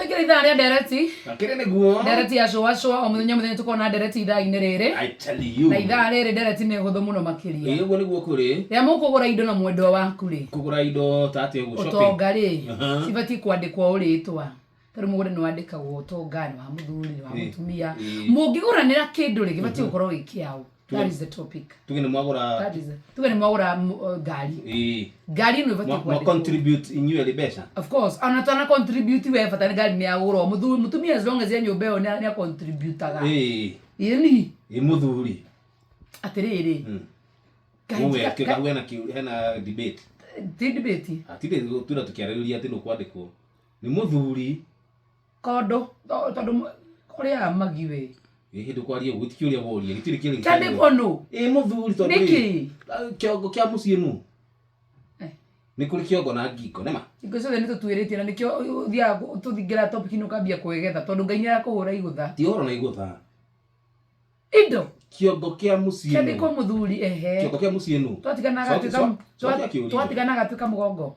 Twaingĩra ithaa rĩa ndereti. Akĩrĩ nĩguo. Ndereti ya cũa cũa o mũthenya mũthenya tũkoragwo na ndereti ithaa-inĩ rĩrĩ. I tell you. Na ithaa rĩrĩ ndereti nĩ hũthũ mũno makĩria. Ĩĩ ũguo nĩguo kũrĩ. Rĩrĩa mũkũgũra indo na mwendwa waku rĩ. Kũgũra indo ta atĩa ũguo shopping. Ũtonga rĩ, Aha. cibatiĩ kwandĩkwo ũrĩtwa. Ta rĩu mũgũnda nĩ wandĩkagwo ũtonga nĩ wa mũthuri nĩ wa mũtumia. Mũngĩgũranĩra kĩndũ rĩ, gĩbatiĩ gũkorwo gĩ kĩaũ. That is the topic. Tuge nĩ mwagũra. That is tuge nĩ mwagũra ngari. Ĩĩ. Ngari ĩno ĩbatiĩ Mwa kwandĩkwo. contribute inyuĩ erĩ mbeca. Of course, ona twana contribute we bata nĩ ngari nĩ yagũrwo. Mũthuri mũtumia as long as e nyũmba ĩyo nĩ contributaga. Ĩĩ. Ĩni. Ĩ mũthuri. Atĩrĩrĩ. Ngai Uwe tiga- kĩga hena kĩu hena debate. Ti debate. Hatirĩ gũtura tũkĩarĩrĩria atĩ nĩ kwandĩkwo. Nĩ mũthuri. Kondo tondũ kũrĩa magi we. Ĩ hĩndĩ kwaria ũguo ti kĩũria woria gĩtirĩ kĩũria. Kĩandĩkwo nũ? Ĩ mũthuri tondũ Nĩkĩ? Kĩongo kĩa mũciĩ nũ? Eh. Nĩ kũrĩ kĩongo na ngingo nĩma? Hingo ciothe nĩ tũtuĩrĩtie na nĩkĩo ũthiaga tũthingĩra topic ĩno ũkambia kwĩgetha tondũ Ngai nĩ arakũhũra igũtha. Ti ũhoro na igũtha. Indo. Kĩongo kĩa mũciĩ nũ? Kĩandĩkwo mũthuri ehe. Kĩongo kĩa mũciĩ nũ? Twatigana agatuĩka twatigana agatuĩka mũgongo.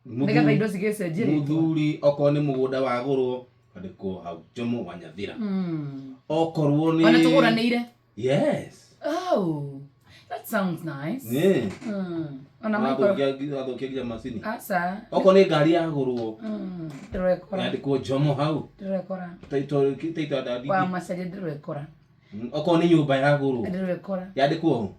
Nĩgetha indo cigĩcenjie rĩtwa. Mũthuri okorwo nĩ mũgũnda wagũrwo andĩkwo hau Jomo wa Nyathira. Okorwo nĩ Ona tũgũranĩire. Yes. Oh, that sounds nice. Yeah. Ona Michael. Wathũkia nginya macini. Aca. Okorwo nĩ ngari yagũrwo. Ndĩrekora. Yandĩkwo Jomo hau. Ndĩrekora. Taito taito ndadi. Wa macaria ndĩrekora. Okorwo nĩ nyũmba yagũrwo. Ndĩrekora. Yandĩkwo hau.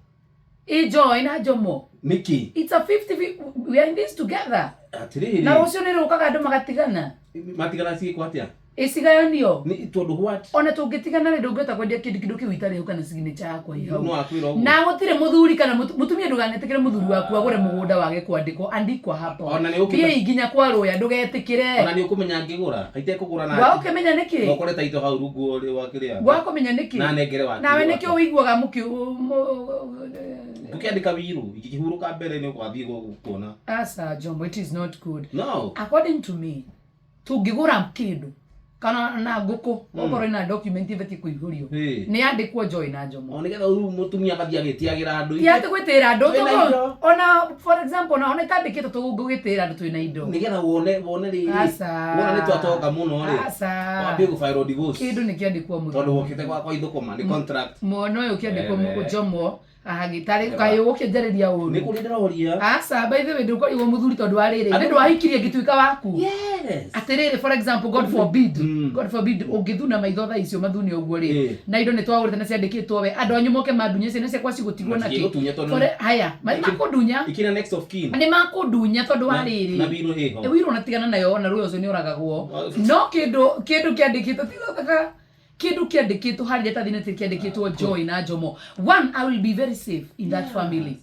Ĩ Joy na Jomo. Nĩkĩ? It's a 50 we are in this together. Atĩrĩrĩ. Na rũciũ nĩ rũkaga andũ magatigana. Matigana ciĩkwo atĩa? Ĩcigayanio. Nĩ tondũ what? Ona tũngĩtigana rĩ ndũngĩhota kwendia kĩndũ kĩndũ kĩu itarĩ hau kana signature yakwa ĩ hau. No akwĩra ũguo. Na gũtirĩ mũthuri kana mũtumia ndũganetĩkĩre mũthuri waku agũre mũgũnda wage kwandĩkwo andikwa hapo. Ona nĩ ũkĩte- Thiĩi nginya kwa rũya ndũgetĩkĩre. Ona nĩ ũkũmenya ngĩgũra. Itekũgũra na. Wa ũkĩmenya nĩkĩ? No ũkore taito hau rungu ũrĩ wa kĩrĩa. Wa kũmenya nĩkĩ? Na nengere wakiri Nawe wakwa. nĩkĩo ũiguaga mũkĩ Ndũkĩandĩka wiru ingĩkĩhurũka mbere nĩ ũkwathiĩ kuona. Aca Jomo, it is not good. No. According to me, tũngĩgũra kĩndũ kana na ngũkũ okorwo ina document ibatiĩ kũihũrio Ĩĩ. nĩ yandĩkwo Joy na Jomo. O nĩgetha rĩu mũtumia agathiĩ agĩtiagĩra andũ. Ti atĩ gwĩtĩra andũ Twĩna tũgũ- indo. ona for example ona ona itandĩkĩtwo tũgũgĩtĩra andũ twĩna indo. Nĩgetha wone wone rĩrĩ. Aca. Wona nĩ twatonga mũno rĩ. Aca. Wambie gũ file divorce. Kĩndũ nĩ kĩandĩkwo mũthuri. Tondũ wokĩte gwakwa ithũkũma nĩ contract. Mwana ũyũ kĩandĩkwo Eh. Jomo ahagĩtarĩ kaĩ ũgũkĩnjarĩria Nĩ ũru. kũrĩ ndĩroria. Aca by the way ndũkorirwo mũthuri tondũ wa rĩrĩ Andũ- nĩ ndwahikirie ngĩtuĩka waku. Yes. Atĩrĩrĩ for example God forbid God forbid ũngĩthuna maitho thaa icio mathune ũguo rĩ na indo nĩ twagũrĩte na ciandĩkĩtwo we andũ anyu moke mandunye ciana ciakwa cigũtigwo na kĩ Matingĩgũtunya tondũ For- haya makũndunya Ikĩra next of kin. nĩ makũndunya tondũ wa rĩrĩ Na wĩirũ ĩho. wĩirũ ũnatigana nayo ona rũĩ ũcio nĩ ũragagwo no kĩndũ kĩndũ kĩandĩkĩtwo tigothaka kĩndũ kĩandĩkĩtwo harĩa iratathi-inĩ atĩ kĩandĩkĩtwo Joy na Jomo one I will be very safe in that family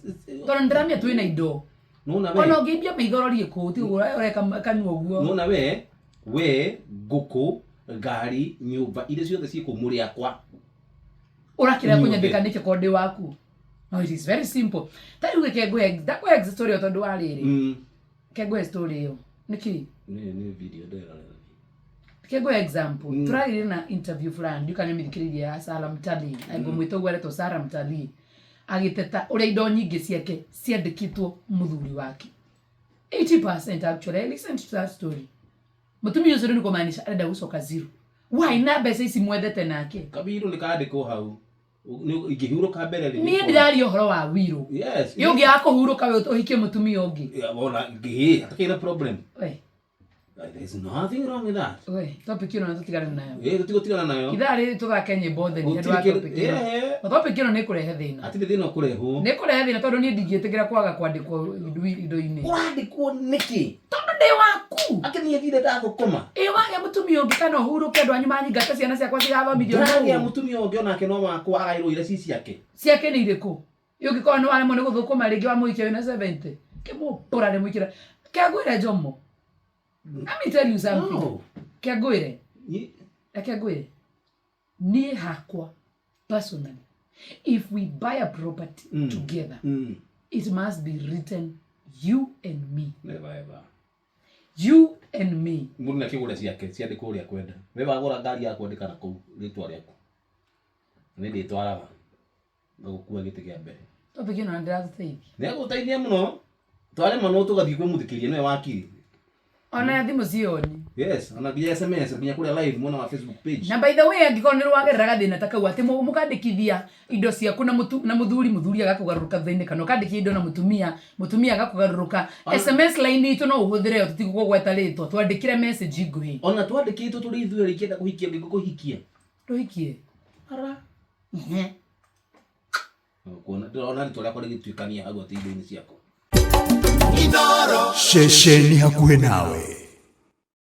tondũ nĩndĩramenya twĩna indo Nona we. ona ũngĩimbia maitho ũrorie kũ ti ũguo ũreka kanua ũguo Nona we we ngũkũ ngari nyũmba iria ciothe ciĩ kũu mũrĩ akwa. Ũrakĩrega Inyuothe. kũnyandĩka nĩkĩ korwo ndĩ waku no it is very simple ta rĩu reke ngũhe ndakũhe story ĩyo tondũ wa rĩrĩ Reke ngũhe story ĩyo nĩkĩ Nĩ nĩ video ndĩrerorera. Reke ngũhe example tũragĩire na interview fulani ndiũĩ kana nĩũmĩthikĩrĩirie ya Sarah Mtalii ngũmwĩta ũguo aretwo Sarah Mtalii agĩteta ũrĩa indo nyingĩ ciake ciandĩkĩtwo mũthuri wake 80% actually I listened to that story mũtumia ũcio rĩu nĩ kũmaanisha arenda gũcoka zero why na mbeca ici mwethete nake Kabiru nĩ kandĩkwo hau. Nĩ- Ingĩhurũka mbere rĩ. niĩ ndĩraria ũhoro wa wiro Yes. ĩ ũngĩaga kũhurũka we ũhikie mũtumia ũngĩ Yeah, Wona ngĩ hatakĩrĩ na problem. We, There is nothing wrong with that. we, topic ĩno nĩ tũtigane nayo Ĩ tũtigũtigana nayo. ithaa rĩrĩ tũthake nyĩmbo theri handũ wa Gũtirĩ kĩndũ- topic ĩno Yeah. Na topic ĩno nĩ ĩkũrehe thĩna Hatirĩ thĩna ũkũrehwo. nĩ ĩkũrehe thĩna tondũ niĩ ndingĩtĩkĩra kwaga kwandĩkwo indo-inĩ Ũrandĩkwo nĩkĩ? tondũ ndĩ waku Akĩ niĩ thire ndathũkũma. Ĩ wagĩa mũtumia ũngĩ kana ũhurũke andũ anyu manyingate ciana ciakwa cigathomithio Ndagĩa nũũ? mũtumia ũngĩ onake no wakwa agaĩrwo iria ci ciake. Ciake nĩ irĩkũ? Ĩ ũngĩkorwo nĩ waremwo nĩ gũthũkũma rĩngĩ wamũhikia wĩna 70 kĩmũmbũra nĩ mũikĩra. Reke ngwĩre Jomo. Let me tell you something. No. Reke ngwĩre. Ni- Reke ngwĩre. Niĩ hakwa personally if we buy a property together it must be written you and me. Never ever. You and me. Mũndũ nĩ akĩgũre ciake ciandĩkwo ũrĩa akwenda. We wagũra ngari yaku andĩka na kũu rĩtwa rĩaku. Nĩ ndĩtwaraga ngagũkua gĩtĩ kĩa mbere. Topic ĩno nĩ ndĩratũteithia. Nĩ egũteithia mũno. Twarema no tũgathiĩ kwĩ mũthikĩria nĩwe wakiri. Ona thimũ cioni. Yes, ona nginya SMS, nginya kũrĩa live mwena wa Facebook page. Na by the way, angĩkorwo nĩ rwagerera gathĩna ta kau atĩ mũkandĩkithia indo ciaku na mũtu, na mũthuri, mũthuri agakũgarũrũka thutha-inĩ, kana ũkandĩkithia indo na mũtumia, mũtumia agakũgarũrũka, SMS line itũ no ũhũthĩre yo, tũtigũkũgweta rĩtwa, twandĩkĩre message nguhĩ. Ona twandĩkĩtwo tũrĩ ithuĩ erĩ ikĩenda kũhikia ngĩkũhikia. Ndũhikie ara. Ehe. Kuona ndĩrona rĩtwa rĩakwa rĩgĩtuĩkania hau atĩ indo-inĩ ciakwa. Ceceni hakuhĩ nawe.